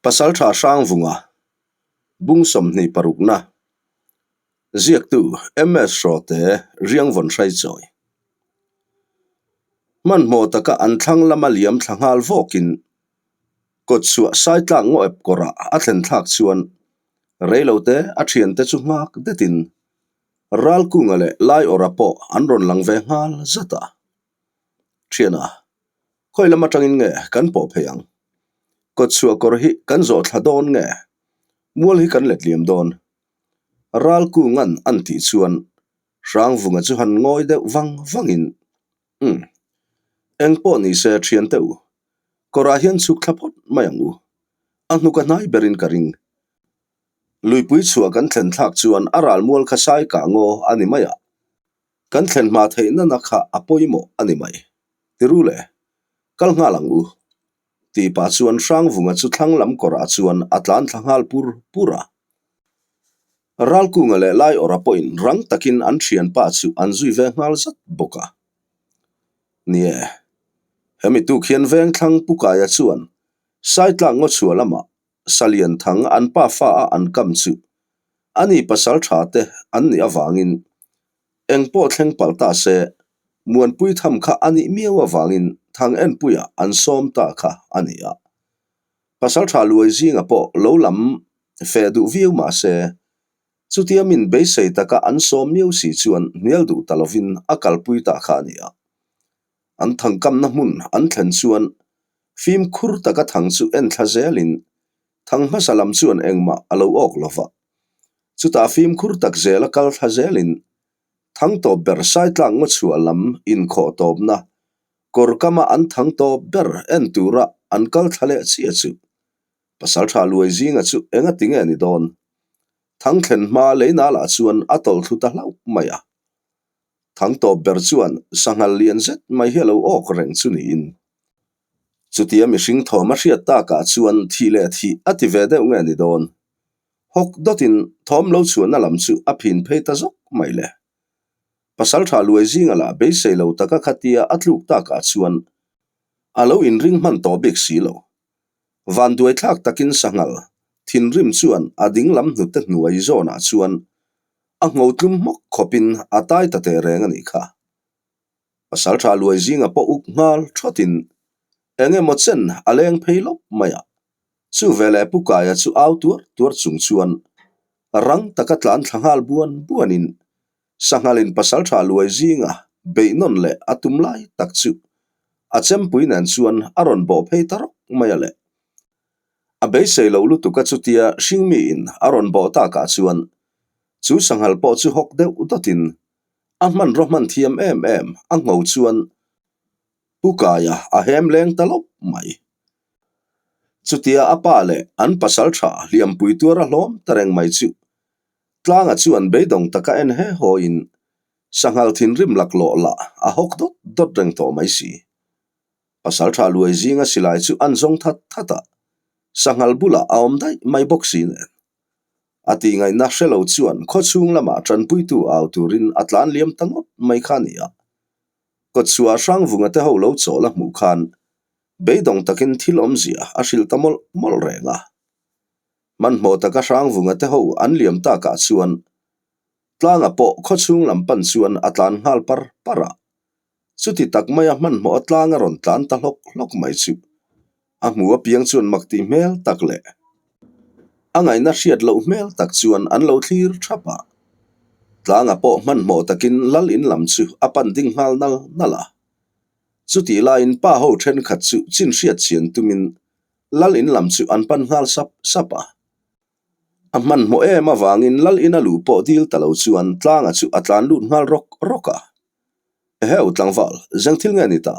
Pasaltha Hrangvunga, Bung 26na, Ziaktu MS Hrawte Riangvawn Hraichawi. Hmanhmawh taka an thlang lama liam thla nghal vawkin kawtchhuah saitlak ngaw ep kawrah a thlen thlak chuan reilote a thiante chu nghak detin Ralkunga leh Laiawrha pawh an rawn lang ve nghal zat a. Thiana, khawi lam atangin nge kan pawh phei ang? Kawtchhuah kawr hi kan zawh thla dawn nge? Mual hi kan letliam dawn. Ralkunga'n an tih chuan Hrangvunga chu han ngawi deuh vang vangin, Umm, eng pawh ni se thiante u, kawrah hian chhuk thla phawt mai ang u. A hnuk a hnai berin ka ring. Luipui chhuah kan thlen thlak chuan a ral mual kha sai kah ngaw a ni mai a, kan thlen hma theih nana kha a pawimawh a ni mai. Tiru le, kal nghal ang u. Tih pah chuan Hrangvunga chu thlang lam kawrah chuan a tlan thla nghal pur pur a. Ralkunga leh Laiawrha pawhin rang takin an thianpa chu an zui ve nghal zat bawk a. Nie, hemi tuk hian Vengthlang Pu Kaia chuan Saitlak ngaw chhuah lamah Salian Thang an pa fa a an kam chu ani pasal tha te an nih avangin eng pawh thleng palh ta se Muanpui tham kha a nih miau avangin Thang enpuia an sawm ta kha a ni a. Pasal tha luai zinga pawh lo lam feh duh viau mah se chutia min beisei taka an sawm miau si chuan hnial duh ta lovin a kalpui ta kha a ni a. An thangkamna hmun an thlen chuan fimkhur taka thang chu en thla zelin thang hmasa lam chuan engmah a lo awk lo va. Chutah fimkhur tak zela kal thla zelin thang tawp ber Saitlak ngaw chhuah lam inkhawh tawpna kawr kama an thang tawp ber en tura an kal thla leh chiah chu Pasaltha Luai zinga chu engati nge ni dawn? Thang thlen hma leina lah chuan a tawlh thlu ta hlauh mai a. Thang tawp ber chuan sanghal lian zet mai hi a lo awk reng chu niin. Chutia mihring thawm a hriat takah chuan thih leh thih a ti ve deuh nge ni dawn. Hawk dawtin thawm lo chhuahna lam chu a phin phei ta zawk mai le. Pasaltha luai zinga lah beisei lo taka khatia a tluk takah chuan a lo inring hman tawh bik si lo. Vanduai thlak takin sanghal thinrim chuan a dinglam hnute hnuai zawnah chuan A ngho tlum hmawk khawpin a tai ta teh reng a nih kha. Pasaltha luai zinga pawh uk nghal thawtin eng emaw chen a leng phei lawp mai a. Chu veleh Pu Kaia chu au tuar tuar chung chuan rang taka tlan thla nghal buan buanin Sanghalin pasaltha luai zinga beih nawn leh a tum lai tak chu a chempui nen chuan a rawn bawh phei ta rawk mai a le. A beisei loh lutuk a chutia hringmiin a rawn bawh takah chuan chu sanghal pawh chu hawk deuh dawtin a hmanraw hman thiam em em a ngho chuan Pu Kaia a hem leng ta lawp mai. Chutia a pa leh an pasal tha hliampui tuar a hlawm ta reng mai chu Tlanga chuan beidawng taka en he hawiin sanghal thinrim laklawh lah a hawk dawt dawt reng tawh mai si. Pasal tha luai zinga silai chu an zawng that that a, sanghal bulah a awm daih mai bawk si nen. A tihngaihna hre lo chuan khawchhung lamah tanpuitu au turin a tlan liam ta ngawt mai kha a ni a. Kawtchhuah Hrangvunga te ho lo chawl a hmuh khan beidawng takin thil awmzia a hrilh ta mawlh mawlh reng a. Hmanhmawh taka Hrangvunga te ho an liam takah chuan Tlanga pawh khawchhung lam pan chuan a tlan nghal par par a. Chuti tak maia hmanhmawh a tlang a rawn tlan ta hlawk hlawk mai chu a hmu apiang chuan mak tih hmel tak leh a ngaihna hriat loh hmel tak chuan an lo thlir thap a. Tlanga pawh hmanhmawh takin lal in lam chu a pan ding nghal nal nal a. Chutih laiin pa ho thenkhat chu chin hriat chian tumin lal in lam chu an pan nghal sap sap a. A hmanhmawh em avangin lal ina luh pawh dil ta lo chuan tlanga chu a tlan lut nghal rawk rawk a. Eheu tlangval, zeng thil nge ni ta?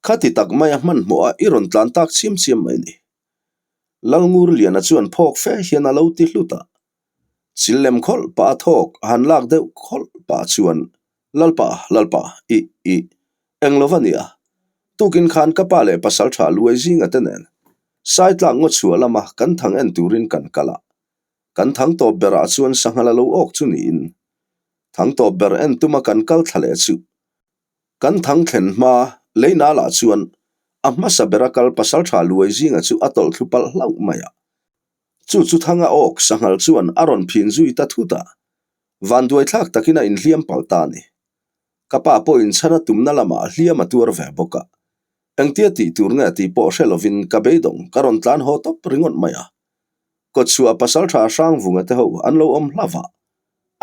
Khati tak maia hmanhmawh a i rawn tlan tak chiam chiam mai ni. Lalngurliana chuan phawk fe hian a lo ti hlut a. Chil lem khawlh pah a thawk a han lak deuh khawlh pah chuan, Lalpa, Lalpa, i, i, eng lo va nia. Tukin khan ka pa leh pasal tha luai zinga te nen Saitlak ngaw chhuah lama kan thang en turin kan kal a. Kan thang tawp berah chuan sanghal a lo awk chu niin. Thang tawp ber en tuma kan kal thla leh chu. Kan thang thlen hma lei nal ah chuan A hmasa bera kal pasalṭha luai zinga chu a tawlh thlu palh hlauh mai a. Chu chu Thanga awk sanghal chuan a rawn phin zui ta thut a, vanduaithlak takin a inhliam palh ta a ni. Ka pa pawhin chhan a tumna lamah hliam a tuar ve bawk a. Engtia tih tur nge tih pawh hre lovin ka beidawng ka rawn tlan haw tawp ringawt mai a. Kawtchhuah pasalṭha Hrangvunga te ho an lo awm hlauh a,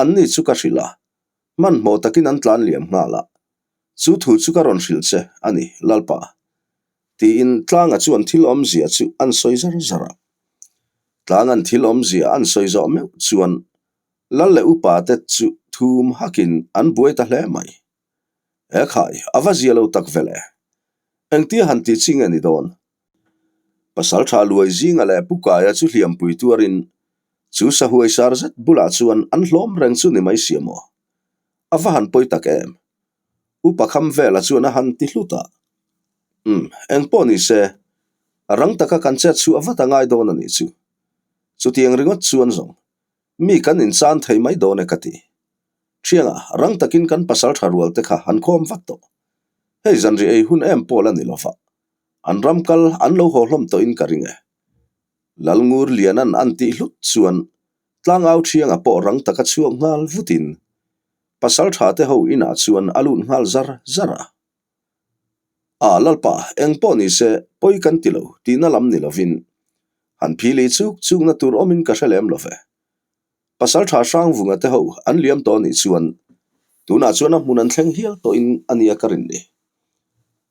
anni chu ka hrilh a, hmanhmawh takin an tlan liam nghal a. Chu thu chu ka rawn hrilh che a ni, Lalpa. Tiin Tlanga chuan thil awmzia chu an sawi zar zar a. Tlanga'n thil awmzia an sawi zawh meuh chuan Lal leh upa te chu thum hakin an buai ta hle mai. He khai, a va zia lo tak vel e. Engtia han ti chi nge ni dawn? Pasalṭha Luai zinga leh Pu Kaia chu hliampui tuarin chu sahuai sar zet bulah chuan an hlawm reng chu ni mai sia maw? A va han pawi tak em? Upa kham vela chuan a han ti hlut a. Umm, eng pawh ni se, rang taka kan chet chhuah vat a ngai dawn a nih chu. Chutiang ringawt chuan zawng, mi kan inchan thei mai dawn e ka ti. Thianga, rang takin kan pasalṭha rual te kha han khawm vat tawh. Hei zanri ei hun em pawh la ni lova. An ram kal an lo haw hlawm tawhin ka ring e. Lalngur Lianan an tih hlut chuan Tlangau Thianga pawh rang taka chhuak nghal vutin Pasalṭha te ho inah chuan a lut nghal zar zar a. A Lalpa, eng pawh ni se pawi kan ti lo tihna lam ni lovin han phili chuk chukna tur awmin ka hre lem lo ve. Pasalṭha Hrangvunga te ho an liam tawh anih chuan tunah chuan a hmun an thleng hial tawhin a nia ka rin ni.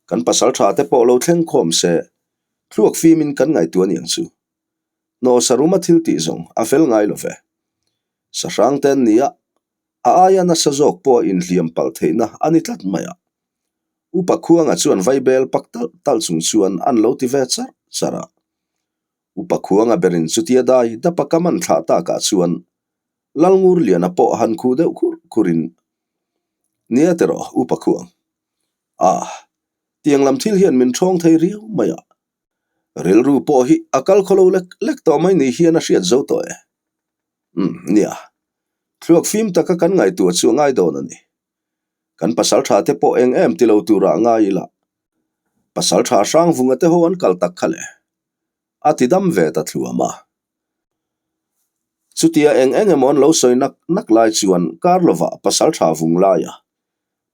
Kan pasalṭha te pawh lo thleng khawm se thluak fimin kan ngaihtuah aniang chu. Hnawhsa ruma thil tih zawng a fel ngai lo ve. Sahrang te an ni a, a aia nasa zawk pawh a inhliam palh theihna a ni tlat mai a. Upa Khuanga chuan vaibel pak talh talh chung chuan an lo ti ve charh charh a. Upa Khuanga berin chutia dai dapa ka man thlah takah chuan Lalngurliana pawh han khuh deuh khur khurin, Nia tiraw Upa Khuang? Ah, tiang lam thil hian min ṭhawng thei riau mai a. Rilru pawh hi a kal khaw lo lek lek tawh mai ni hian a hriat zo tawh e. Umm, nia. Thluak fim taka kan ngaihtuah chu a ngai dawn a ni. Kan pasal tha te pawh eng em ti lo turah ngai ila. Pasal tha Hrangvunga te ho an kal tak kha le. A ti dam ve ta thluam a. Chutia eng eng emaw an lo sawi nak nak lai chuan kar lovah pasal tha vung laia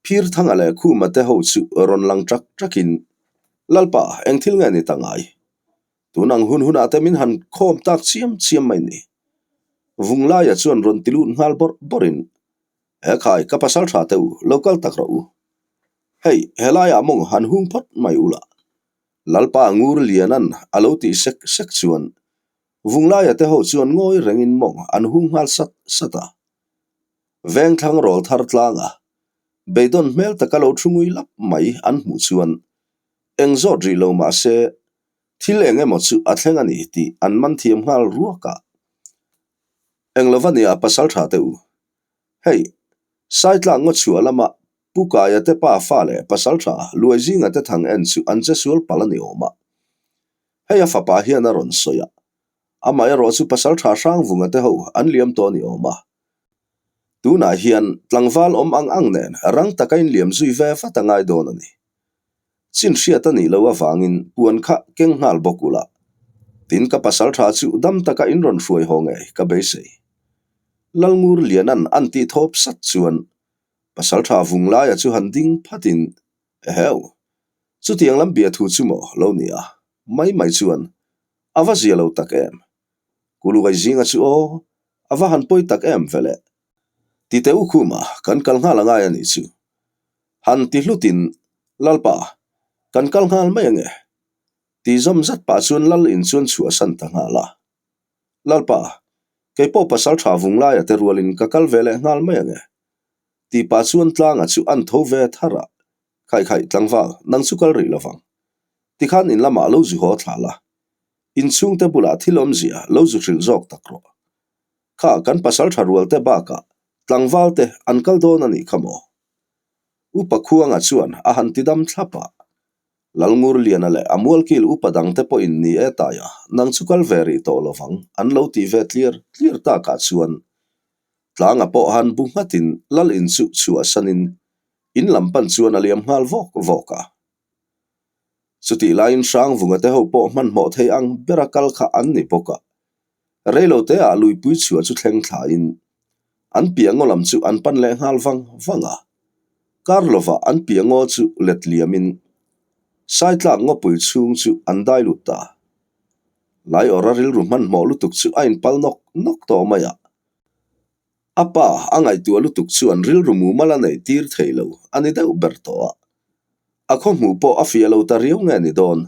Phirthanga leh Khuma te ho chu rawn lang ṭak ṭakin, Lalpa, eng thil nge ni ta ngai? Tun ang hun hunah te min han khawm tak chiam chiam mai ni. Vunglaia chuan rawn ti lut nghal bawrh bawrhin, He khai, ka pasal tha teh u, lo kal tak rawh u. Hei, helaiah mawng han hung phawt mai ula. Lalpa Ngur Lianan a lo tih sek sek chuan Vunglaia te ho chuan ngawi rengin mawng an hung nghal sat sat a. Vengthlang rawl thar tlanga beidawn hmel taka lo thu ngui lap mai an hmuh chuan eng zawt rih lo mah se thil eng emaw chu a thleng a ni tih an man thiam nghal ruak a. Eng lova nia pasal tha teh u. Hei, Saitlak ngaw chhuah lama Pu Kaia te pa fa leh pasal tha Luaizinga te thang en chu an che sual palh a ni awm a. Hei a fapa hian a rawn sawi a. Amaherawh chu pasal tha Hrangvunga te ho an liam tawh a ni awm a. Tunah hian tlangval awm ang ang nen rang taka inliam zui ve vat a ngai dawn a ni. Chin hriat a nih loh avangin puan kha keng nghal bawk ula. Tin ka pasal tha chu dam taka in rawn hruai haw ngei ka beisei. Lalngur Lianan an tih thawp sat chuan pasal tha vung laia chu han ding phatin, Eheu! Chutiang lam bia thu chu maw lo ni a, mai mai chuan a va zia lo tak em? Kuluai zinga chu aw, a va han pawi tak em vele. Tite u khuma kan kal nghal a ngai a nih chu. Han ti hlutin, Lalpa, kan kal nghal mai ange. Ti zawm zat pah chuan Lal in chuan chhuahsan ta nghal a. Lalpa, kei pawh pasal tha vung laia te rualin ka kal ve leh nghal mai ange. Ti pah chuan tlanga chu an tho ve thar a, Khai khai, tlangval, nang chu kal rih lovang. Tikhan in lamah lo zu haw thla la. Inchhungte bulah thil awmzia lo zu hrilh zawk tak rawh. Kha kan pasal tha rual te bakah tlangval te an kal dawn a nih kha maw? Upa Khuanga chuan a han ti dam thlap a. Lalngurliana leh a mualkil upa dang te pawhin ni e taia nang chu kal ve rih tawh lovang an lo tih ve tlir tlir takah chuan tlanga pawh han bu nghatin lal in chu chhuahsanin in lam pan chuan a liam nghal vawk vawk a. Chutih laiin Hrangvunga te ho pawh hmanhmawh thei ang bera kal kha an ni bawk a. Reiloteah luipui chhuah chu thleng thlain an piah ngaw lam chu an pan leh nghal vang vang a. Kar lovah an piah ngaw chu let liamin Saitlak ngawpui chhung chu an dai lut ta. Laiawrha rilru hmanhmawh lutuk chu a inpal nawk nawk tawh mai a. A pa a ngaihtuah lutuk chuan rilru mumal a neih tir thei lo a ni deuh ber tawh a. A khaw hmuh pawh a fiah lo ta riau nge ni dawn.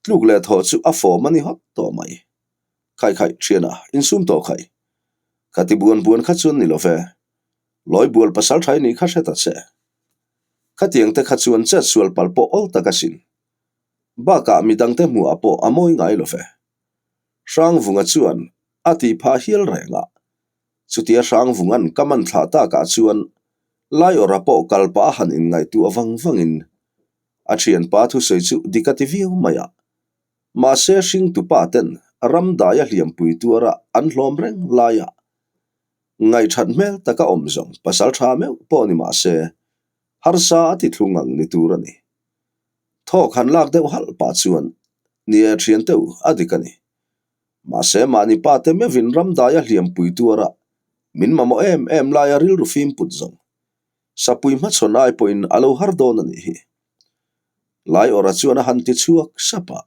Tluk leh thaw chu a fawm a ni hawt tawh mai. Khai khaih thiana, insum tawh khaih. Ka ti buan buan kha chuan ni lo ve. Lawi bual pasal thai nih kha hre ta che. Khatiang te kha chuan chet sual pal pawh awl tak asin. Bakah midangte hmuhah pawh a mawi ngai lo ve. Hrangvunga chuan a tih phah hial reng a. Chutia Hrangvunga'n ka man thlah takah chuan Laiawrha pawh kal pah a han inngaihtuah vang vangin a thianpa thusawi chu dik a ti viau mai a. Mahse hringtupa ten ramdaia hliampui tuara an hlawm reng laia ngaihthat hmel taka awm zawng pasal tha meuh pawh ni mahse harsa a ti thlung ang ni tur a ni. Thawk han lak deuh halh pah chuan, Ni e thian teuh a dik a ni. Mahse mahni pa te meuhin ramdaia hliampui tuara min mamawh em em laia rilru fim put zawng Sapui hmachhawn ai pawhin a lo har dawn a nih hi. Laiawrha chuan a han ti chhuak sap a,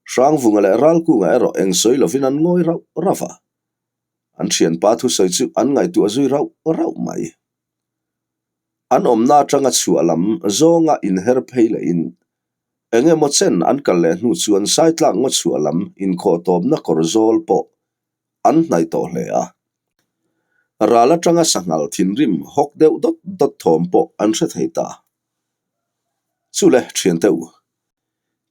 Hrangvunga leh Ralkunga erawh eng sawi lovin an ngawi rauh rauh a. An thianpa thusawi chu an ngaihtuah zui rauh rauh mai. An awmna atanga chhuah lam zawnga inher phei lehin eng emaw chen an kal leh hnu chuan Saitlak ngaw chhuah lam inkhawh tawpna kawr zawl pawh an hnaih tawh hle a. Ral atanga sanghal thinrim hawk deuh dawt dawt thawm pawh an hre thei ta. Chule thiante u.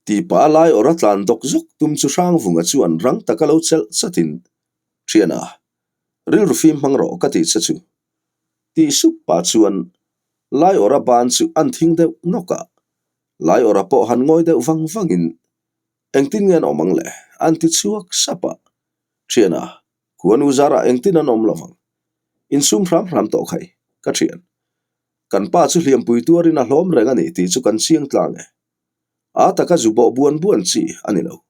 Tih pah a lai awrh a tlan dawk zawk tum chu Hrangvunga chuan rang taka lo chelh chatin, Thiana, rilru fim hmang rawh ka tih che chu. Tih sup pah chuan lai awrh a ban chu an thing deuh nawk a. Lai awrh a pawh han ngawi deuh vang vangin Engtin nge an awm ang le? An ti chhuak sap a. Thiana, khuanu zarah engtin an awm lo vang. Insum hram hram tawh khai, ka thian. Kan pa chu hliampui tuarin a hlawm reng a ni tih chu kan chiang tlang e. A taka zu bawh buan buan chi a ni lo.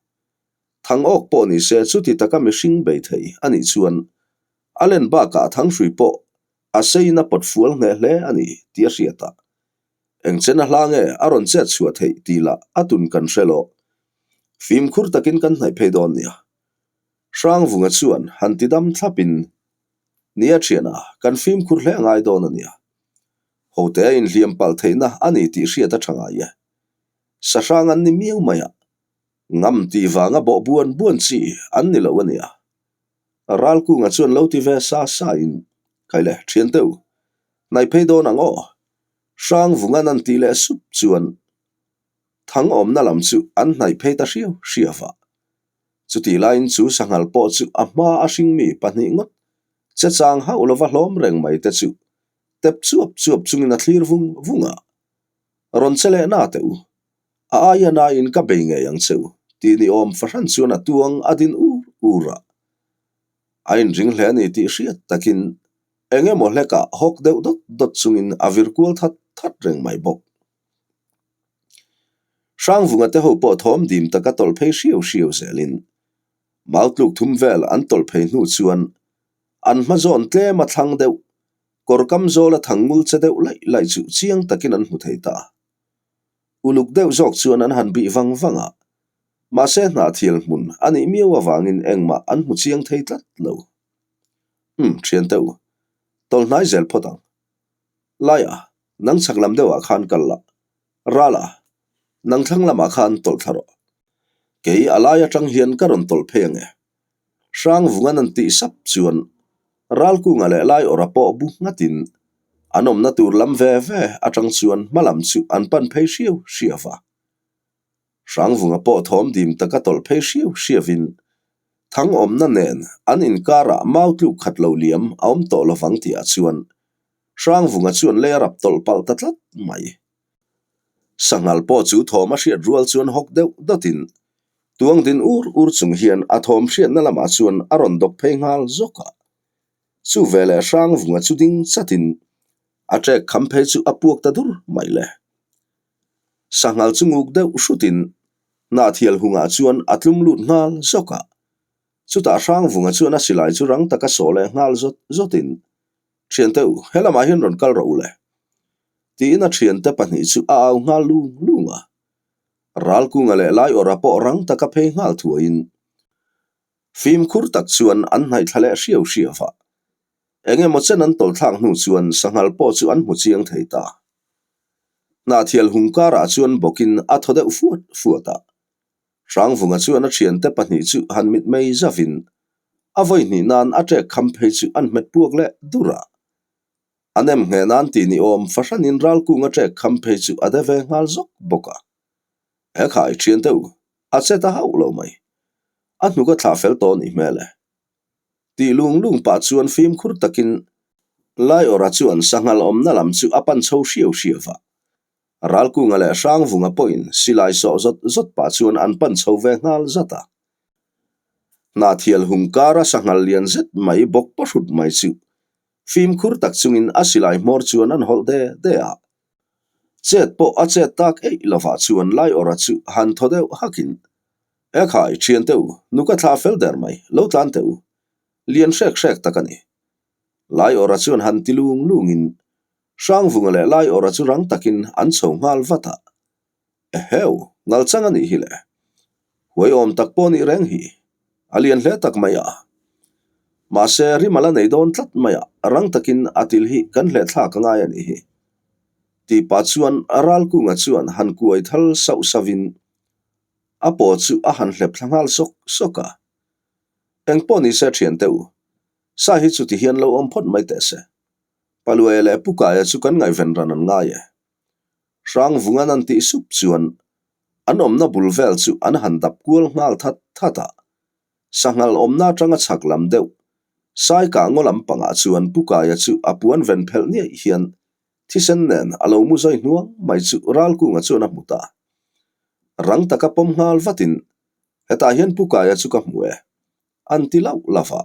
Thang awk pawh ni se chuti taka mihring bei thei a nih chuan a len bakah thanghrui pawh a seiin a pawt fual hneh hle a ni tih a hriat a. Engchen a hla nge a rawn chet chhuah theih tih lah a tun kan hre lo. Fimkhur takin kan hnaih phei dawn nia. Hrangvunga chuan han ti dam thlapin, Nia thiana, kan fimkhur hle a ngai dawn a nia. Hote a inhliam palh theihna a ni tih hriat a tha ngai e. Sahrang an ni miau mai a, ngam tih vanga bawh buan buan chi an ni lo a nia. Ralkunga chuan lo ti ve sa sa in, Khaile, thiante u, hnaih phei dawn ang aw. Hrangvunga'n an tih leh sup chuan thang awmna lam chu an hnaih phei ta hriau hriau a. Chutih laiin chu sanghal pawh chu a hma a hringmi pahnih ngawt che chang hauh lova hlawm reng mai te chu tep chuap chuap chungin a thlir vung vung a. Rawn che leh na teh u, a aia nain ka bei ngei ang che u tih ni awm fahran chuan a tuang a din ur ur a. A inring hle a ni tih hriat takin Eng emaw hlekah hawk deuh dawt dawt chungin a vir kual that that reng mai bawk. Hrangvunga te ho pawh thawm dim taka tawlh phei hriau hriau zelin mau tluk thum vel an tawlh phei hnu chuan an hma zawn tlem a thlang deuh, kawr kam zawla thang ngul che deuh laih laih chu chiang takin an hmu thei ta. Uluk deuh zawk chuan an han bih vang vang a, mahse hnahthial hmun a nih miau avangin engmah an hmu chiang thei tlat lo. Umm, thian teuh. Tawlh hnai zel phawt ang. Laia, nang chhak lam deuhah khan kal la. Rala, nang thlang lamah khan tawlh thla rawh. Kei a lai atang hian ka rawn tawlh phei ang e. Hrangvungan an tih sap chuan Ralkunga leh Laiawrha pawh bu nghatin an awmna tur lam ve ve atang chuan hma lam chu an pan phei hriau hriau va. Hrangvunga pawh thawm dim taka tawlh phei hriau hriauin thang awmna nen an inkarah mau tluk khat lo liam a awm tawh lovang tihah chuan Hrangvunga chuan lei a rap tawlh palh ta tlat mai. Sanghal pawh chu thawm a hriat rual chuan hawk deuh dawtin tuang din ur ur chung hian a thawm hriatna lamah chuan a rawn dawk phei nghal zawk a. Chu veleh Hrangvunga chu ding chatin a ṭek kham phei chu a puak ta dur mai le. Sanghal chu nguk deuh hrutin Hnahthial hungah chuan a tlum lut nghal zawk a. Chutah Hrangvunga chuan a silai chu rang taka sawh leh nghal zawt zawtin, Thiante u, helamah hian rawn kal rawh u le. Tiin a thiante pahnih chu a au nghal lung lung a. Ralkunga leh Laiawrha pawh rang taka phei nghal thuaiin fimkhur tak chuan an hnaih thla leh hriau hriau va. Eng emaw chen an tawlhthlak hnu chuan sanghal pawh chu an hmu chiang thei ta. Hnahthial hung karah chuan bawkin a thaw deuh fuat fuat a. Hrangvunga chuan a thiante pahnih chu han mit mei zavin a vawi hnih nan a ṭek kham phei chu an hmet puak leh dur a. A nem ngheh nan tih ni awm fahranin ralkunga ṭek kham phei chu a de ve nghal zawk bawk a. He khai thiante u, a che ta hauh lo mai. A hnuk a thlah fel tawh nih hmel e. Tih lung lung pah chuan fimkhur takin Laiawrha chuan sanghal awmna lam chu a pan chho hriau hriau va. Ralkunga leh Hrangvunga pawhin silai sawh zawt zawt pah chuan an pan chho ve nghal zat a. Hnahthial hung kara sanghal lian zet mai bawk pahrut mai chu fimkhur tak chungin a silai hmawr chuan an hawlh de de a. Chet pawh a chet tak eih lovah chuan Laiawrha chu han thaw deuh hakin Ekhai, thiante u, nu ka thlah fel der mai, lo tlan teh u. Lian hrek hrek tak a ni. Laiawrha chuan han ti lung lungin Hrangvunga leh Laiawrha chu rang takin an chho nghal vat a. Eheu, ngal chang a nih hi le. Huai awm tak pawh nih reng hi. A lian hle tak mai a. Mahse, rim a la nei dawn tlat mai a, rang takin a til hi kan hleh thlak a ngai a nih hi. Tih pah chuan Ralkunga chuan han kuai thal sauh sauhin A paw chu a han hlep thla nghal sawk sawk a. Eng pawh ni se thian teh u, sa hi chuti hian lo awm phawt mai teh se. Paluaia leh Pukaia chu kan ngaihven ran an ngai e. Hrangvungan an tih sup chuan an awmna bul vel chu an han dap kual nghal that that a. Sanghal awmna atanga chhak lam deuh Saikah ngaw lampangah chuan Pukaia chu a puan ven phelh niaih hian Thisen nen a lo mu zawi hnuang mai chu Ralkunga chuan a hmu ta. Rang taka pawm nghal vatin, Hetah hian Pu Kaia chu ka hmu e, an ti lauh lauh a.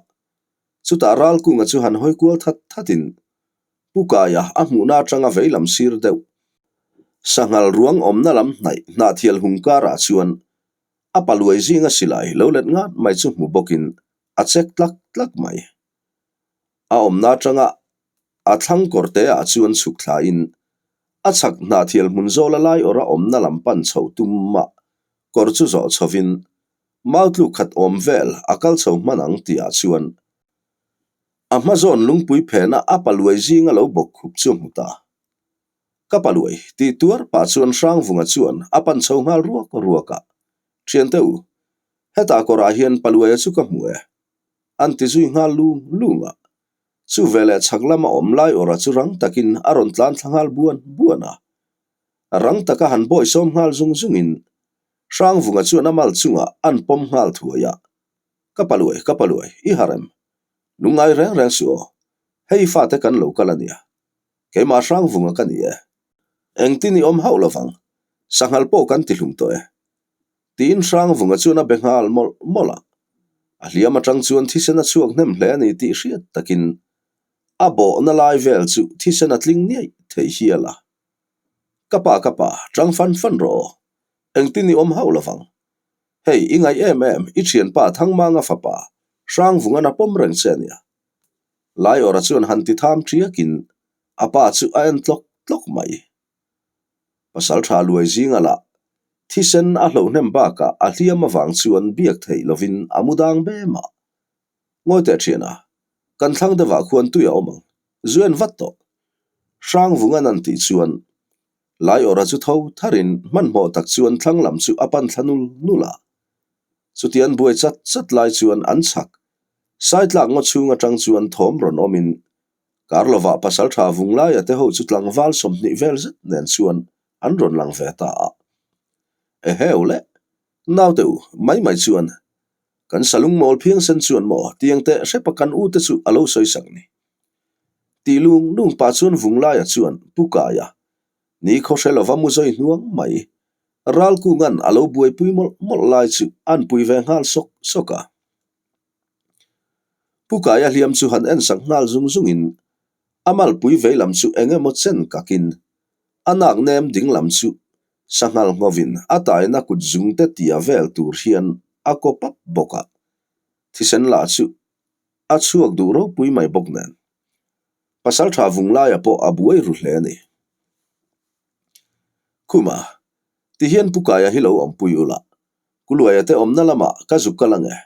Chutah Ralkunga chu han hawi kual that thatin, Pu Kaia a hmuhna atanga vei lam sir deuh, sanghal ruang awmna lam hnaih hnahthial hung karah chuan a paluai zinga silai lo let ngat mai chu hmu bawkin a chek tlak tlak mai. A awmna atanga A thlang kawr te ah chuan chhuk thlain a chhak hnahthial hmun zawla lai awrh a awmna lam pan chho tum mah kawr chu zawh chhovin mau tluk khat awm vel a kal chho hman ang tih ah chuan a hma zawn lungpui phena a paluai zinga lo bawk khup chu a hmu ta. Ka paluai tih tuar pah chuan Hrangvunga chuan a pan chho nghal ruak ruak a, Thiante u, hetah kawrah hian paluaia chu ka hmu e, an ti zui nghal lung lung a. Chu veleh chhak lama awm lai awrha chu rang takin a rawn tlan thla nghal buan buan a. Rang taka han bawi sawm nghal zung zungin Hrangvunga chuan a mal chungah an pawm nghal thuai a. Ka paluai, ka paluai, i harem. Lungngai reng reng suh aw. Hei fate kan lo kal a nia. Keimah Hrangvunga ka ni e. Engtin i awm hauh lovang. Sanghal pawh kan ti hlum tawh e. Tiin Hrangvunga chuan a be nghal mawlh mawlh a. A hliam atang chuan thisen a chhuak hnem hle a ni tih hriat takin a bawhna lai vel chu thisen a tling niaih thei hial a. Ka pa ka pa, tang fan fan rawh aw. Engtin i awm hauh lovang. Hei, i ngaih em em, i thianpa Thangmanga fapa, Hrangvunga'n a pawm reng che a nia. Laiawrha chuan han ti tham ṭiakin a pa chu a en tlawk tlawk mai. Pasal tha luai zinga lah thisen a hloh hnem bakah a hliam avang chuan biak theih lovin a mu dang be mah. Ngawi teh thiana, kan thlang deuhah khuan tui a awm ang, zu en vat tawh. Hrangvungan an tih chuan Laiawrha chu tho tharin hmanhmawh tak chuan thlang lam chu a pan thla nul nul a. Chuti an buai chat chat lai chuan an chhak Saitlak ngaw chhung atang chuan thawm rawn awmin Karlovah pasaltha Vunglaia te ho chu tlangval 20 vel zet nen chuan an rawn lang ve ta a. Eheu le, naute u, mai mai chuan kan salung mawl phiang sen chuan maw tiang teh hrepa kan u te chu a lo sawi sak ni. Tih lung lung pah chuan Vunglaia chuan Pu Kaia, ni khaw hre lova mu zawi hnuang mai, Ralkunga'n a lo buaipui mawlh mawlh lai chu an pui ve nghal sawk sawk a. Pu Kaia hliam chu han en sak nghal zung zungin a malpui vei lam chu eng emaw chen kakin a nak nem ding lam chu Sanghal nghovin a taina kut zungte tia vel tur hian a kaw pap bawk a, thisen lah chu a chhuak duh ropui mai bawk nen. Pasaltha Vunglaia pawh a buai ru hle a ni. Khuma, tihian Pu Kaia hi lo awmpui ula, Kuluaia te awmna lamah ka zuk kal ange.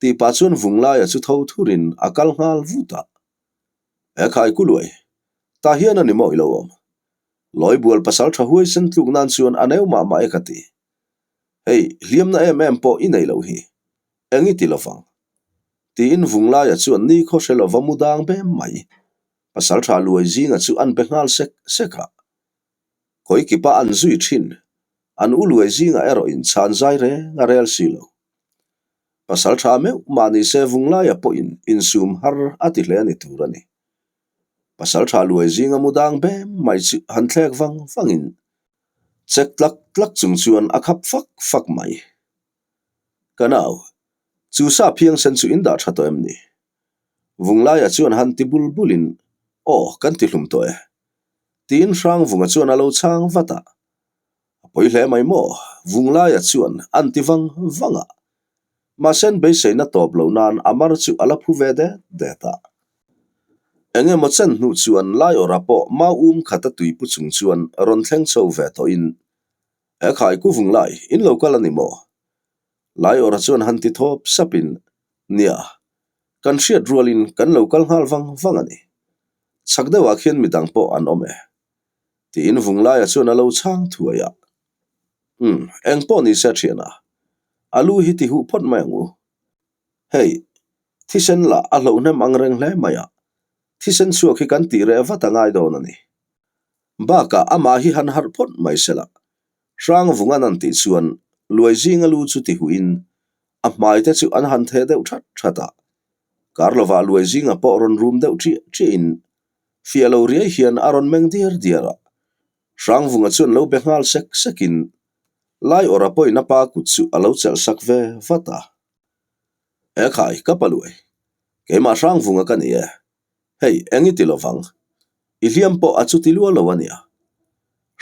Tih pah chuan Vunglaia chu tho thurin a kal nghal vut a. E khai Kuluai, tah hian a ni maw i lo awm? Lawibual pasal tha huaisen tluk nan chuan a neu mah mah e ka ti. Hei, hliamna em em pawh i nei lo hi. Eng i ti lovang? Tiin Vunglaia chuan nikhaw hre lova mu dang bem mai. Pasal tha luai zinga chu an be nghal sek sek a. Khawikipa an zui thin. An u luai zinga erawh in chhan zai reng a rel si lo. Pasal tha meuh mah ni se Vunglaia pawhin insum har a ti hle ni tur a ni. Pasal tha luai zinga mu dang bem mai chu han thlek vang vangin chek tlak tlak chung chuan a khap fak fak mai. Ka nau, chu sa phiangsen chu in dah tha tawh em ni? Vunglaia chuan han ti bul bulin, Aw, kan ti hlum tawh e. Tiin Hrangvunga chuan a lo chhang vat a. A pawi hle mai maw? Vunglaia chuan an ti vang vang a. Mahse an beiseina tawp loh nan a mar chu a la phu ve det det a. Eng emaw chen hnu chuan Laiawrha pawh mau um khata tuipu chung chuan rawn thleng chho ve tawhin, He khai ku Vunglai, in lo kal a ni maw? Laiawrha chuan han ti thawp sapin, Nia, kan hriat rualin kan lo kal nghal vang vang a ni. Chhak deuhah khian midang pawh an awm e. Tiin Vunglaia chuan a lo chhang thuai a. Umm, eng pawh ni se thiana, a lu hi ti huh phawt mai ang u. Hei, thisen lah a hlohnem ang reng hle mai a, thisen chhuak hi kan tih reh vat a ngai dawn a ni. Bakah amah hi han harh phawt mai se la, Hrang Vungan an tih chuan luai zinga lu chu ti huhin a hmai te chu an han theh deuh that that a. Kar lovah luai zinga pawh rawn rum deuh chiah chiahin fiah lo riai hian a rawn meng diar diar a. Hrangvunga chuan lo be nghal sek sekin Laiawrha pawhin a pa kut chu a lo chelh sak ve vat a. E khai, ka pa luai, keimah Hrangvunga ka ni e. Hei, eng i ti lovang? I hliam pawh a chuti lua lo a nia.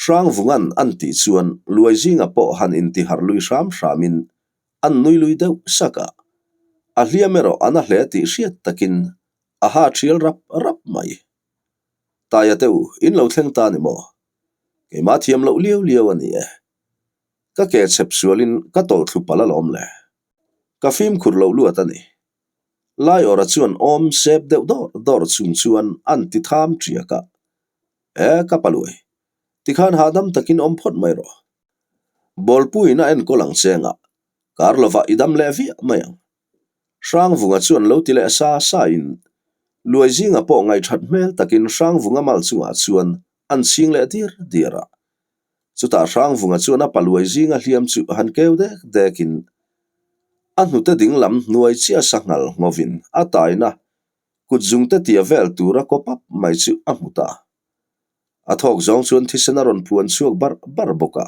Hrangvunga'n an tih chuan luai zinga pawh han intiharh lui hram hramin an nui lui deuh sak a. A hliam erawh a na hle tih hriat takin a ha thial rap rap mai. Taia te u, in lo thleng ta ni maw? Keimah thiam loh liau liau a ni e. Ka ke chhep sualin ka tawlh thlu palh alawm le. Ka fimkhur loh luat a ni. Laiawrha chuan awm sep deuh dawr dawr chung chuan an ti tham tiak a. E, ka paluai. Tikhan hahdam takin awm phawt mai rawh. Bawlpuiin a enkawl ang chengah kar lovah i dam leh viah mai ang. Hrangvunga chuan lo ti leh sa sa in Luai zinga pawh ngaihthat hmel takin Hrangvunga mal chungah chuan an chhing leh diar diar a. Chutah Hrangvunga chuan a pa Luai zinga hliam chu han keu dek dek in a hnute ding lam hnuai chiah sanghal nghovin a taina kut zungte tia vel tura kaw pap mai chu a hmu ta. A thawk zawng chuan thisen a rawn phuan chhuak barh barh bawk a.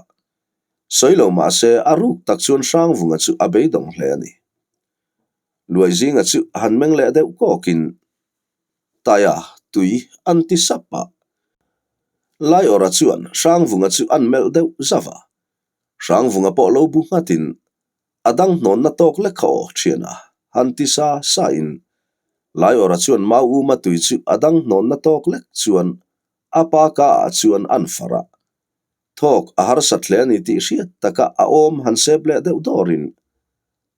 Sawi lo mah se a ruk tak chuan Hrangvunga chu a beidawng hle a ni. Luaizinga chu han meng leh deuh kawkin Taia tui an ti sap a. Laiawrha chuan Hrangvunga chu an melh deuh zauh a. Hrangvunga pawh lo bu nghatin a dang hnawnna tawk lek kha aw thian a, han ti sa sa in Laiawrha chuan Mau Uma tui chu a dang hnawnna tawk lek chuan a pa ka ah chuan an farh a. Thawk a harsat hle a ni tih hriat taka a awm han sep leh deuh dawrin,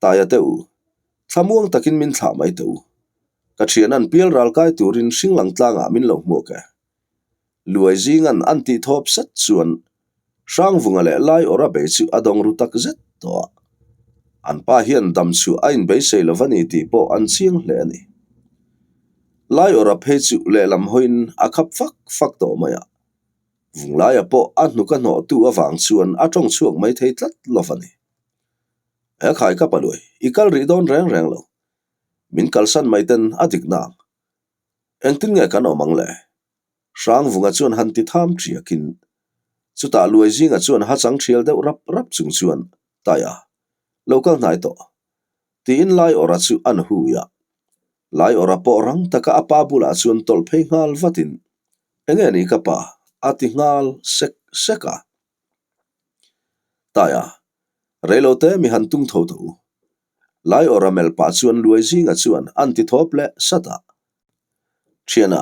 Taia teh u, thlamuang takin min thlah mai teh u. Ka thian an pial ral kai turin hringlang tlangah min lo hmuak e. Luai zingan an tih thawp sat chuan Hrangvunga leh Laiawrha bei chu a dawng ru tak zet tawh a. An pa hian dam chhuah a inbeisei lo va ni tih pawh an chiang hle a ni. Laiawrha phei chu lehlam hawiin a khap fak fak tawh mai a. Vunglaia pawh a hnuk a hnawhtu avang chuan a tawng chhuak mai thei tlat lo va ni. He khai ka paluai, i kal rih dawn reng reng lo. Min kalsan mai ten a dik nang. Engtin nge kan awm ang le? Hrangvunga chuan han ti tham tiakin, chutah Luaizinga chuan ha chang thial deuh rap rap chung chuan, Taia, lo kal hnai tawh. Tiin Laiawrha chu an hui a. Laiawrha pawh rang taka a pa bulah chuan tawlh phei nghal vatin, Enge ni ka pa? a ti nghal sek sek a. Taia, reilote mi han tung tho tawh u. Laiawrha melh pah chuan Luai zinga chuan an ti thawp leh sat a. Thiana,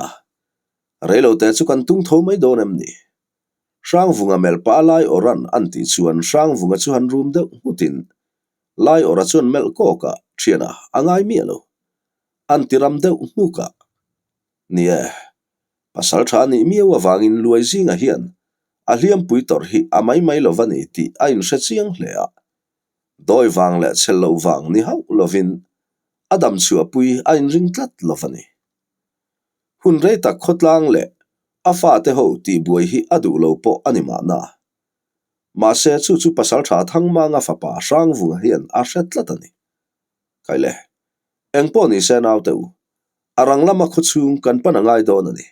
reilote chu kan tung tho mai dawn em ni? Hrangvunga melh pah a Laiawrha'n an tih chuan Hrangvunga chu han rum deuh nghutin Laiawrha chuan melh kawk a, Thiana, a ngai miah lo. An ti ram deuh nghuk a. Ni e, pasal tha a nih miau avangin Luai zinga hian a hliampui tawrh hi a mai mai lo va ni tih a inhre chiang hle a. Dawi vang leh chhel loh vang ni hauh lovin a dam chhuahpui a inring tlat lo va ni. Hun rei tak khawtlang leh a fate ho tihbuai hi a duh lo pawh a ni mahna. Mahse chu chu pasal tha Thangmanga fapa Hrangvunga hian a hre tlat a ni. Kaile, engpawh ni se naute u, a rang lama khawchhung kan pan a ngai dawn a ni.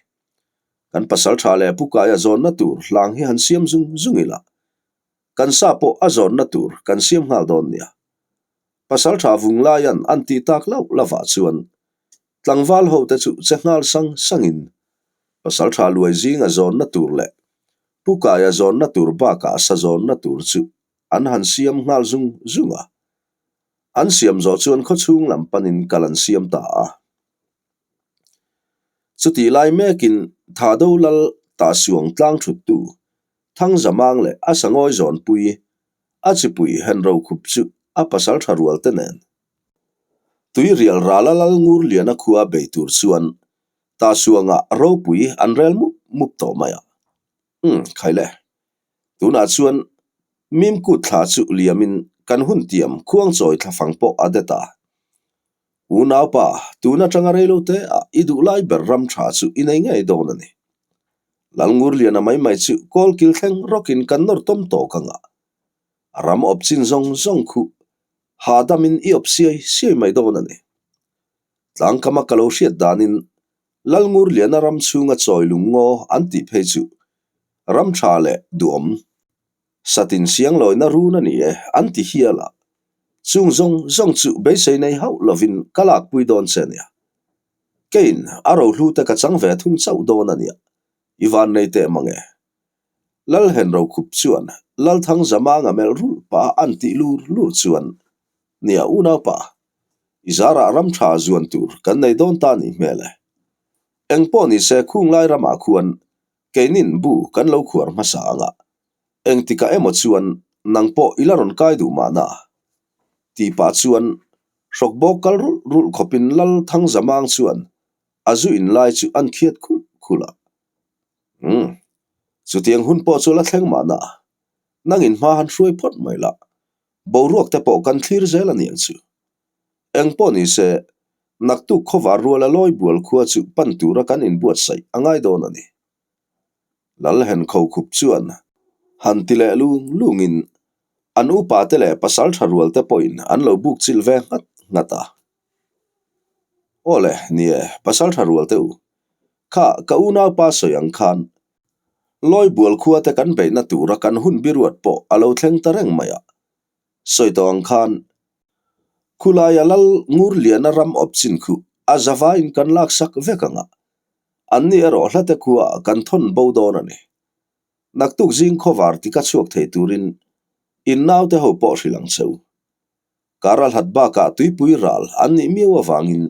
Kan pasal tha leh Pu Kaia zawnna tur hlang hi han siam zung zung ila, kan sa pawh a zawnna tur kan siam nghal dawn nia. Pasal tha vung laian an tih tak lauh lovah chuan tlangval ho te chu che nghal sang sangin pasal tha luai zinga zawnna tur leh Pu Kaia zawnna tur bakah sa zawnna tur chu an han siam nghal zung zung a. An siam zawh chuan khawchhung lam panin kal an siam ta a. Chutih lai mekin Thado Lal Tahsuang tlang thuttu Thangzamang leh a sangawi zawnpui a chipui Henro khup chu a pasal tha rual te nen Tuirial rala Lal Ngurliana khua bei tur chuan Tahsuangah ropui an rel mup mup tawh mai a. Umm, khaile. Tunah chuan Mimkut thla chu liamin kan hun tiam khuangchawi thlafang pawh a det a. Unaupa, tun atanga reilo te ah i duh lai ber ram tha chu i nei ngei dawn a ni. Lalngurliana mai mai chu kawlkil thleng rawkin kan nawr tawm tawk anga a ram awp chin zawng zawng khu hahdamin i awp siai siai mai dawn a ni. Tlangkama ka lo hriat danin Lalngurliana ram chhunga chawi lung ngaw an tih phei chu ram tha leh duhawm satin sianglawina run a ni e an ti hial a, chung zawng zawng chu beisei nei hauh lovin ka lakpui dawn che nia. Keiin a rohlu te ka chang ve thung chauh dawn a nia, i van nei teh mang e. Lalhen Rokhup chuan Lalthangzamanga melh rulh pah an tih lur lur chuan Nia unaupa, i zarah ram tha zuan tur kan nei dawn ta nih hmel e. Eng pawh ni se khung lai ramah khuan keinin bu kan lo khuar hmasa ang a, engtikah emaw chuan nang pawh i la rawn kai duh mahna? Tih pah chuan hrawk bawk kal rulh rulh khawpin Lal Thangzamang chuan a zu in lai chu an khiat khulh khulh a. Umm, chutiang hun pawh chu la thleng mahna, nangin hma han hruai phawt mai la, Boruak te pawh kan thlir zel a niang chu. Eng pawh ni se, naktuk khawvar ruala lawi bual khua chu pan tura kan inbuatsaih a ngai dawn a ni. Lalhen Khokhup chuan han ti leh lung lungin an upa te leh pasal tha rual te pawhin an lo buk chilh ve nghat nghat a. Aw le, ni e, pasal tha rual te u. Kha, ka unaupa sawi ang khan Lawi bual khua te kan beihna tura kan hun biruat pawh a lo thleng ta reng mai a. Sawi tawh ang khan, khulaia lal ngur liana ram awp chin khu a zavaiin kan laksak vek ang a, anni erawh hlate khua kan thawn bo dawn a ni. Naktuk zing khawvar tika chhuak thei turin in naute ho pawh hrilh ang che u. Kar a hlat bakah tuipui ral an nih miau avangin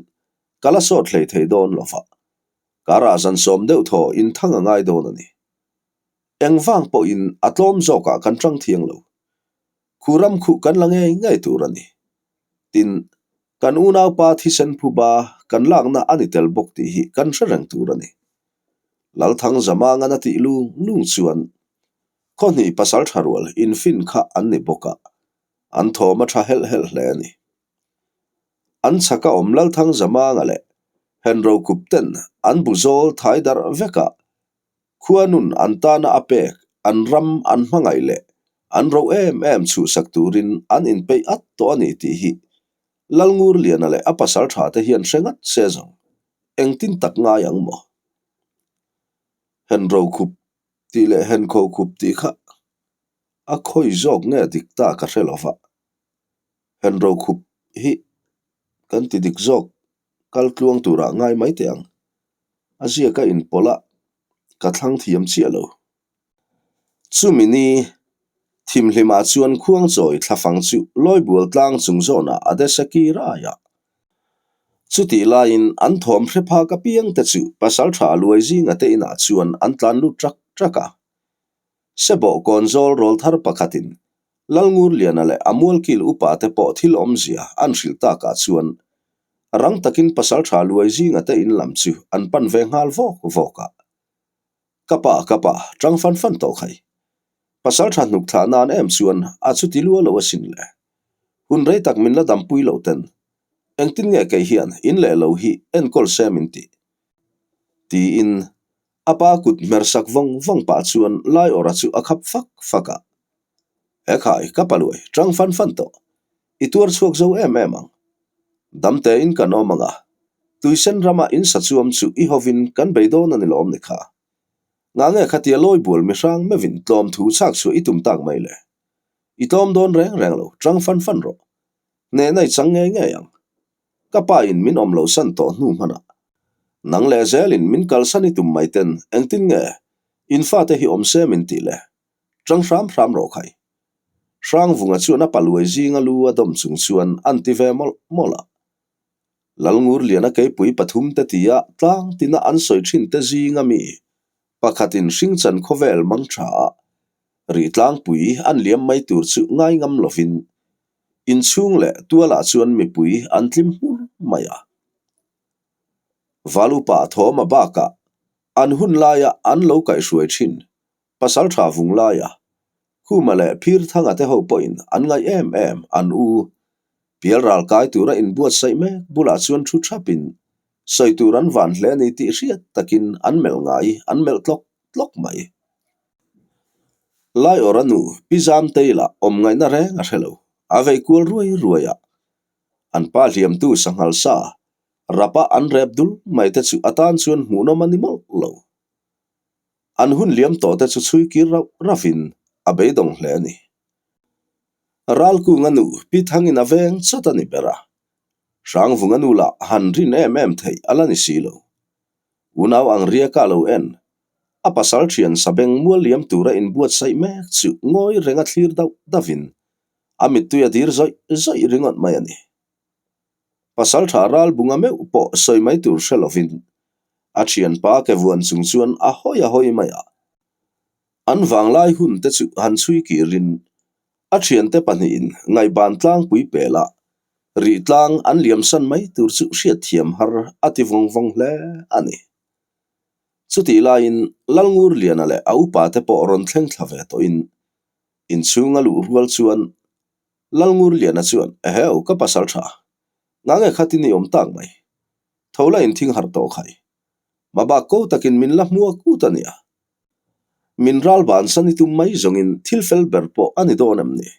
ka la sawt hlei thei dawn lo va. Karah zan sawm deuh thaw in thang a ngai dawn a ni. Eng vang pawhin a tlawm zawkah kan tang thiang lo. Khu ram khuh kan la ngei ngei tur a ni. Tin, kan unaupa thisen phuba kan lakna a ni tel bawk tih hi kan hre reng tur a ni. Lalthang Zamangan a tih lung lung chuan khawhnih pasal tha rual infin kha an ni bawk a, an thawm a tha helh helh hle a ni. An chhaka awm Lalthang Zamanga leh Henro Kup ten an bu zawl thai darh vekah khuanun an tana a pek an ram an hmangaih leh an ro em em chhuhsak turin an inpeih at tawh a ni tih hi Lalngurliana leh a pasal tha te hian hre ngat se zawng engtin tak ngai ang maw? Henro Kup tih leh Henkho Kup tih kha a khawi zawk nge dik ta ka hre lo va. Henro khup hi kan ti dik zawk kal tluang turah ngai mai teh ang. A ziaka inpawlh a, ka thlang thiam chiah lo. Chumi ni. Thimhlimah chuan khuangchawi thlafang chu Lawibual tlang chung zawnah a de seki rai a. Chutih laiin an thawm hre phak apiang te chu pasaltha luai zinga te inah chuan an tlan lut ṭak ṭak a. Sebawh kawnzawl rawl thar pakhatin Lalngurliana leh a mualkil upa te pawh thil awmzia an hrilh takah chuan rang takin pasaltha luai zinga te in lam chu an pan ve nghal vawk vawk a. Ka pa, ka pa, ṭang fan fan tawh khai. Pasal ṭha hnuk thlah nan em chuan a chuti lua lo asin le. Hun rei tak min la dampui lo ten. Engtin nge kei hian in leh lo hi enkawl se min tih? Tiin a pa kut hmer sak vawng vawng pah chuan Laiawrha chu a khap fak fak a. He khai, ka pa luai, ṭang fan fan tawh. I tuar chhuak zo em em ang. Damtein kan awm ang a, tuisen rama in sa chuam chu i hovin kan bei dawn a ni lawm ni kha. Ngah nge khatia lawi bual mihrang meuhin tlawm thu chhak chhuah i tum tak mai le? I tlawm dawn reng reng lo, ṭang fan fan rawh. Hnehna i chang ngei ngei ang. Ka pa in min awm lo san tawh hnu hmanah. Nang leh zelin min kalsan i tum mai ten engtin nge in fate hi awm se min tih le? Ṭang hram hram rawh khai. Hrangvunga chuan a paluai zinga lu a dawm chung chuan an ti ve mawlh mawlh a. Lalngurliana keipui pathumte tia tlang tina an sawi thin te zinga mi pakhatin hringchan khawvel mang tha a, rih tlangpui an liam mai tur chu ngai ngam lovin inchhung leh tualah chuan mipui an tlim hmur mai a. Valupa thawma bakah an hun laia an lo kaihhruai thin Pasaltha Vunglaia, Khuma leh Phirthanga te ho pawhin an ngaih em em an u. Pial ral kai tura inbuatsaih mek bulah chuan thu thapin sawi tur an van hle a ni tih hriat takin an melh ngai an melh tlawk tlawk mai. Laiawrha nu Pi Zamtei lah awm ngaihna reng a hre lo, a vei kual ruai ruai a. An pa hliamtu sanghal sa rapa an rep dul mai te chu atan chuan hmuhnawm a ni mawlh lo. An hun liam tawh te chu chhui kir rauh rauhin a beidawng hle a ni. Ralkunga nu Pi Thangin a veng chawt a ni ber a, Hrangvunga nu lah han rin em em theih a la ni si lo. Unau ang riaka lo en, a pasal thian sabeng mual liam tura inbuatsaih mek chu ngawi renga thlir dauh dauhin a mittui a dir zawih zawih ringawt mai a ni. Pasal tha ralbunga meuh pawh sawi mai tur hre lovin a thianpa ke vuan chung chuan a hawi a hawi mai a. An vanglai hun te chu han chhui kirin a thiante pahnihin ngaihban tlangpui pela rih tlang an liamsan mai tur chu hriatthiam har a ti vawng vawng hle a ni. Chutih laiin Lalngurliana leh a upa te pawh rawn thleng thla ve tawhin inchhunga luh rual chuan Lalngurliana chuan, Eheu, ka pasal tha. Nga nge khatin i awm tak mai. Tho la in thing harh tawh khai. Mabak ko takin min la hmuak ut a nia. Min ral bansan i tum mai zawngin thil fel ber pawh a ni dawn em ni?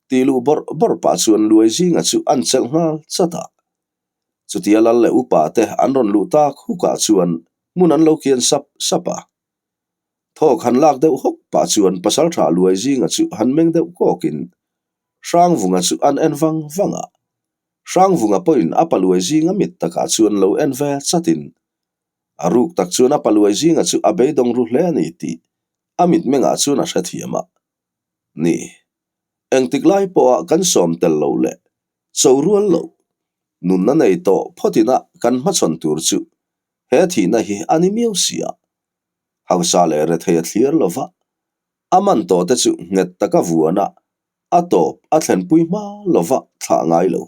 Tih luh bawrh bawrh pah chuan Luai zinga chu an chelh nghal chat a. Chutia lal leh upa te an rawn luh tak hukah chuan hmun an lo kian sap sap a. Thawk han lak deuh hawk pah chuan pasaltha luai zinga chu han meng deuh kawkin Hrangvunga chu an en vang vang a. Hrangvunga pawhin a paluai zinga mit takah chuan lo en ve chatin a ruk tak chuan a paluai zinga chu a beidawng ru hle a ni tih a mitmengah chuan a hrethiam a. Ni, engtik lai pawha kan sawm tel lo leh cho rual loh nunna nei tawh phawtina kan hmachhawn tur chu he thihna hi a ni miau si a. Hausa leh rethei a thlir lo va, a man tawh te chu nghet taka vuan a, a tawp a thlenpui hma lo va thlah ngai lo.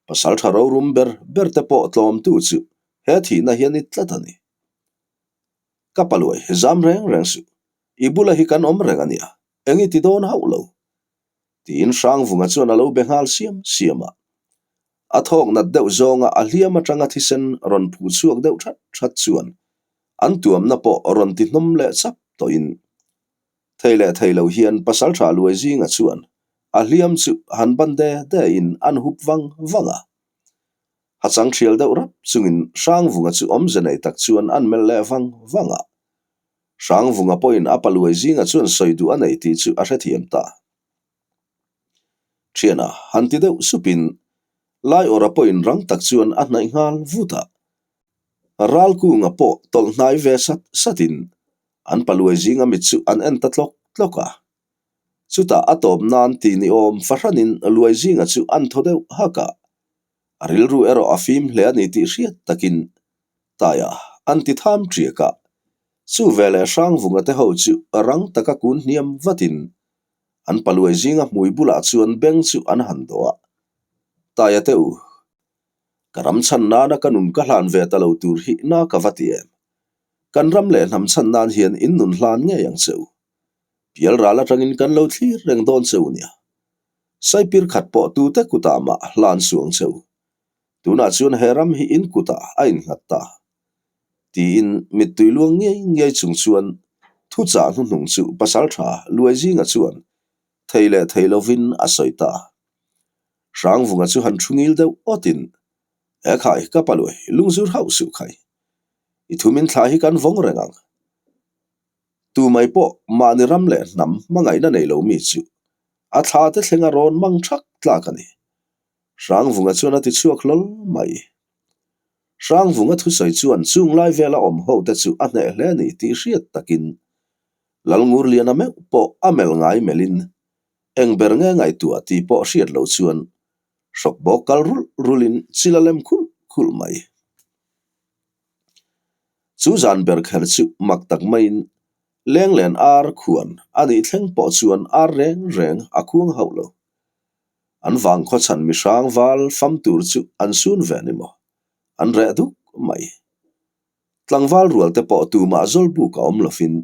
Pasal tha rorum ber ber te pawh tlawmtu chu he thihna hi a ni tlat a ni. Ka paluai zam reng reng suh, i bula hi kan awm reng a nia, eng i ti dawn hauh lo. Tiin Hrangvunga chuan a lo be nghal siam siam a. A thawk nat deuh zawnga a hliam atanga thisen rawn phuh chhuak deuh that that chuan an tuamna pawh rawn ti hnawm leh chap tawhin thei leh thei lo hian pasaltha luai zinga chuan a hliam chu han ban de de in an hup vang vang a. Hachang thial deuh rap chungin Hrangvunga chu awmze nei tak chuan an melh leh vang vang a. Hrangvunga pawhin a paluai zinga chuan sawi duh a nei tih chu a hrethiam ta. Thiana han ti deuh supin Laiawrha pawhin rang tak chuan a hnaih nghal vut a. Ralkunga pawh tawlh hnai ve sat satin an paluai zinga mit chu an en ta tlawk tlawk a. Chutah a tawp nan ti ni awm fahranin luai zinga chu an thaw deuh hak a, a rilru erawh a fim hle a ni tih hriat takin Taia an ti tham ṭiak a. Chu veleh Hrangvunga te ho chu rang taka kun hniam vatin an paluai zinga hmui bulah chuan beng chu an han dawh a. Taia te u, ka ram chhan nana ka nun ka hlan ve ta lo tur hi na ka va ti em? Kan ram leh hnam chhan nan hian in nun hlan ngei ang che u. Pial ral atangin kan lo thlir reng dawn che u nia. Saipir khat pawh tute kutah mah hlan suang che u. Tunah chuan he ram hi in kutah a innghat ta. Tiin mittui luang ngei ngei chung chuan thuchah hnuhnung chu pasaltha Luaizinga chuan thei leh thei lovin a sawi ta. Hrangvunga chu han thu ngil deuh awtin, He khai, ka pa Luai, lungzur hauh suh khai. I thumin thla hi kan vawng reng ang. Tu mai pawh mahni ram leh hnam hmangaihna nei lo mi chu a thla te thleng a rawn mang thak tlak a ni. Hrangvunga chuan a ti chhuak hlawl mai. Hrangvunga thusawi chuan chung lai vela awm ho te chu a hneh hle a ni tih hriat takin Lalngurliana meuh pawh a melh ngai melhin eng ber nge ngaihtuah tih pawh hriat loh chuan hrawk bawk kal rulh rulhin chil a lem khulh khulh mai. Chu zan ber kher chu mak tak maiin Lenglen ar khuan a nih thleng pawh chuan ar reng reng a khuang hauh lo. An vang khawchhan mihrang val fam tur chu an sun ve ni maw? An reh duk mai. Tlangval rual te pawh tumah zawlbuk a awm lovin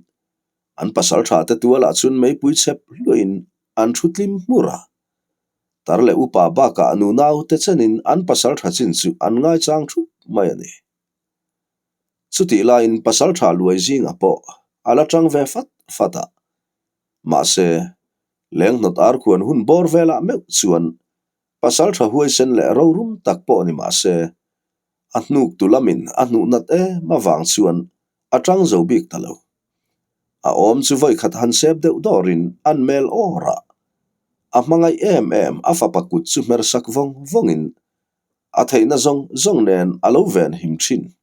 an pasal tha te tualah chuan meipui chep hluahin an thu tlim hmur a. Tar leh upa bakah nunau te chenin an pasal tha chin chu an ngaichang thup mai a ni. Chutih laiin pasal tha luai zinga pawh a la tang ve fat fat a. Mahse, lenghnawt ar khuan hun bawr velah meuh chuan pasal tha huaisen leh rorum tak pawh ni mahse, a hnuk tu lamin a hnuh nat em avang chuan a tang zo bik ta lo. A awm chu vawikhat han sep deuh dawrin an mel awr a, a hmangaih em em a fapa kut chu hmer sak vawng vawngin a theihna zawng zawng nen a lo ven him thin.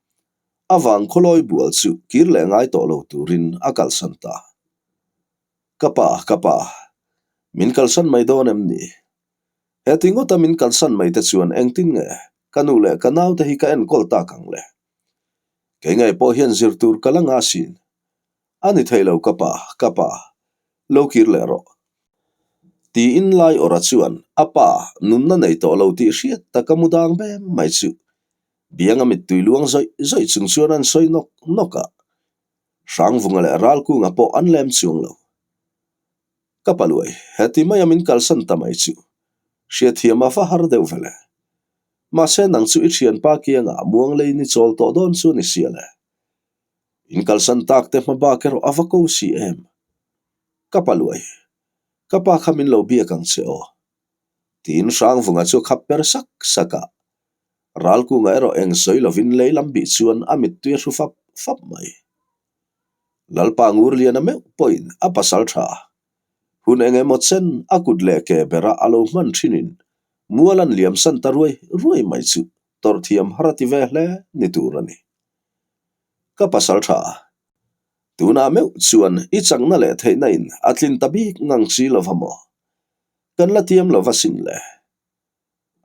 A vang khawlawi bual chu kir leh ngai tawh lo turin a kalsan ta. Ka pa, ka pa, min kalsan mai dawn em ni? Heti ngawta min kalsan mai te chuan engtin nge ka nu leh ka naute hi ka enkawl tak ang le? Kei ngei pawh hian zir tur ka la nga sin. A ni thei lo ka pa, ka pa, lo kir leh rawh. Tiin lai awrha chuan a pa nunna nei tawh lo tih hriat taka mu dang bem mai chu bianga mittui luang zawih zawih chung chuan an sawi nawk nawk a. Hrangvunga leh Ralkunga pawh an lem chuang lo. Ka pa luai, heti maia min kalsan ta mai chu hriatthiam a va har deuh vele. Mahse nang chu i thianpa kiangah muang leiin i chawl tawh dawn chu a ni sia le. In kalsan tak te hma bak erawh a va ko si em? Ka pa luai, ka pa kha min lo biak ang che aw. Tiin Hrangvunga chu a khap per sak sak a. Ralkunga erawh eng sawi lovin lei lam bih chuan a mittui a hru fap fap mai. Lalpa Ngurliana meuh pawhin a pasal tha. Hun eng emaw chen a kut leh ke bera a lo hman thinin mual an liam san ta ruai ruai mai chu tawrh thiam har a ti ve hle ni tur a ni. Ka pasal tha. Tunah meuh chuan i chakna leh theihna in a tlin ta bik ngang si lova maw? Kan la tiam lova sin le.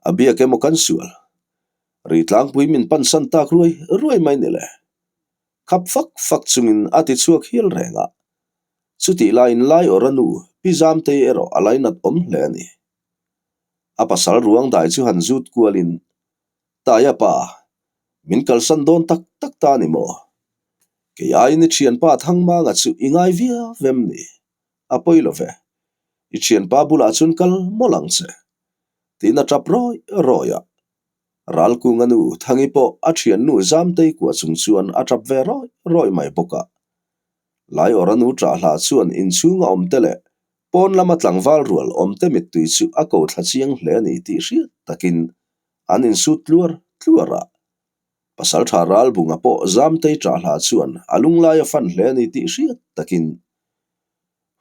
A biak emaw kan sual. Ri tlangpui min pansan tak ruai ruai mai ni le. Khap fak fak chungin a ti chhuak hial reng a. Chutih laiin lai awrh a nu Pi Zamtei erawh a lainat awm hle a ni. A pasal ruang dai chu han zut kualin, Taia pa, min kalsan dawn tak tak ta ni maw? Kei aiin i thianpa Thangmanga chu i ngai viau em ni? A pawi lo ve. I thianpa bulah chuan kal mawlh ang che. Tiin a tap rawi rawi a. Ralkunga nu Thangi pawh a thiannu Zamtei kuah chung chuan a tap ve rawi rawi mai bawk a. Laiawra nu ṭah hlah chuan inchhunga awmte leh pawn lama tlangval rual awmte mittui chu a ko thla chiang hle a ni tih hriat takin an insut tluar tluar a. Pasalṭha Ralbunga pawh Zamtei ṭah hlah chuan a lunglai a fan hle a ni tih hriat takin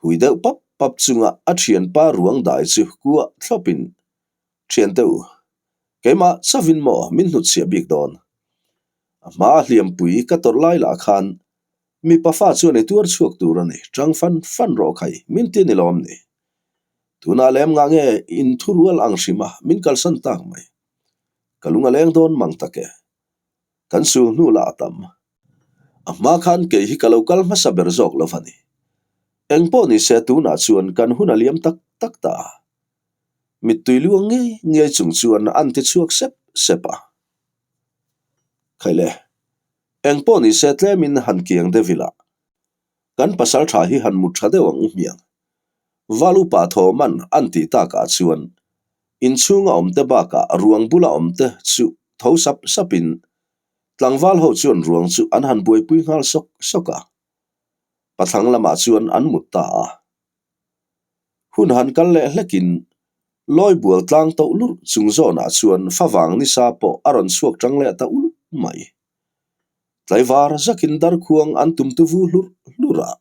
hui deuh pap pap chunga a ṭhianpa ruang dai chu kuah thlawpin Thiante u, keimah chavin maw min hnutchhiah bik dawn? A hma hliampui ka tawrh lai lah khan mipa fa chuan i tuar chhuak tur a ni, tang fan fan rawh khai, min ti ni lawm ni? Tunah lem ngah nge in thurual ang hrim a, min kalsan tak mai. Ka lung a leng dawn mang tak e. Kan sul hnu lah a tam. A hma khan kei hi ka lo kal hmasa ber zawk lo va ni. Engpawh ni se tunah chuan kan hun a liam tak tak ta. Mittui luang ngei ngei chung chuan an ti chhuak sep sep a. Khaile, engpawh ni se tlemin han kiang deuh ila. Kan pasal tha hi han mut tha deuh ang u hmiang. Val upa Thawman an tih takah chuan inchhunga awmte bakah ruang bula awmte chu tho sap sapin tlangval ho chuan ruang chu an han buaipui nghal sawk sawk a. Pathlang lamah chuan an mut ta a. Hun han kal leh hlekin lawi bual tlang toh lurh chung zawnah chuan favang nisa pawh a rawn chhuak tang leh ta ulh mai. Tlaivar zakin darkhuang an tum tu vu hlurh hlurh a,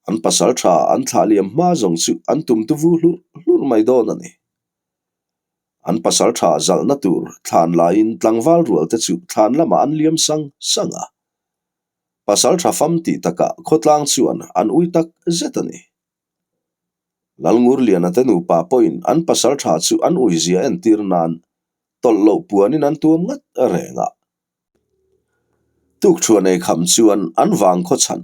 an pasal tha an thlah liam hma zawng chu an tum tu vu hlurh hlurh mai dawn a ni. An pasal tha zalhna tur thlan laiin tlangval rual te chu thlan lamah an liam sang sang a. Pasal tha fam tih takah khawtlang chuan an ui tak zet a ni. Lalngurliana te nupa pawhin an pasal tha chu an ui zia entir nan tawlh loh puanin an tuam ngat reng a. Tukṭhuan ei kham chuan an vang khaw chhan,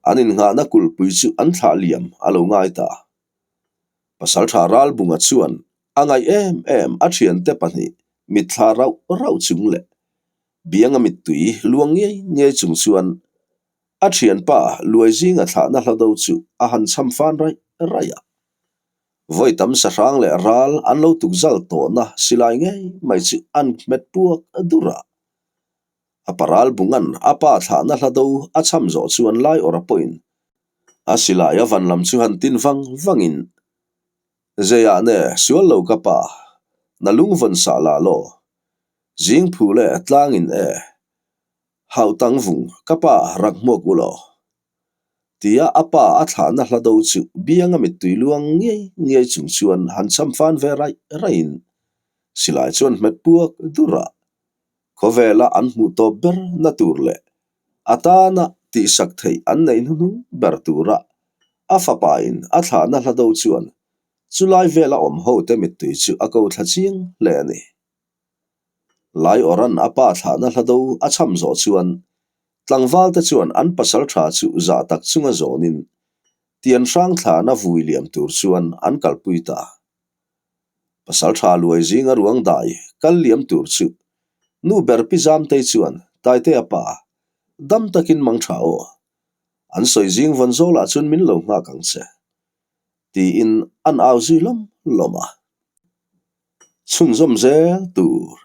an innghahna kulhpui chu an thlah liam a lo ngai ta. Pasalṭha Ralbunga chuan a ngaih em em a ṭhiante pahnih mitthla rauh rauh chung leh bianga mittui luang ngei ngei chung chuan a ṭhianpa luai zinga thlahna hlado chu a han cham fan raih raih a. Vawi tam sahrang leh ral an lo tukzal tawhna silai ngei mai chu an hmet puak dur a. A paral bungan a pa thlahna hla do a cham zawh chuan lai awrh a pawhin a silai a van lam chu han tin vang vangin, Zeiah ne sual lo ka pa, na lungvawn sah lah law, zing phu le tlangin e, hauh tang vung ka pa rak hmuak u law. Tia a pa a thlahna hla do chu bianga mittui luang ngei ngei chung chuan han cham fan ve raih raihin silai chuan hmet puak dur a, khawvela an hmuh tawp ber na tur leh a tana tihsak theih an neih hnuhnung ber tura a fapa in a thlahna hla do chuan chulai vela awm ho te mittui chu a ko thla chiang hle a ni. Lai Awran a pa thlahna hla do a cham zawh chuan tlangval te chuan an pasal tha chu zah tak chunga zawnin tian hrang thlana vui liam tur chuan an kalpui ta. Pasal tha luai zinga ruang dai kal liam tur chu nu ber pi Zamtei chuan Taitea pa dam takin mang tha aw. An sawi zing vawn zawlah chuan min lo nghak ang che. Tiin an au zui lawm lawm a. Chhunzawm zel tur.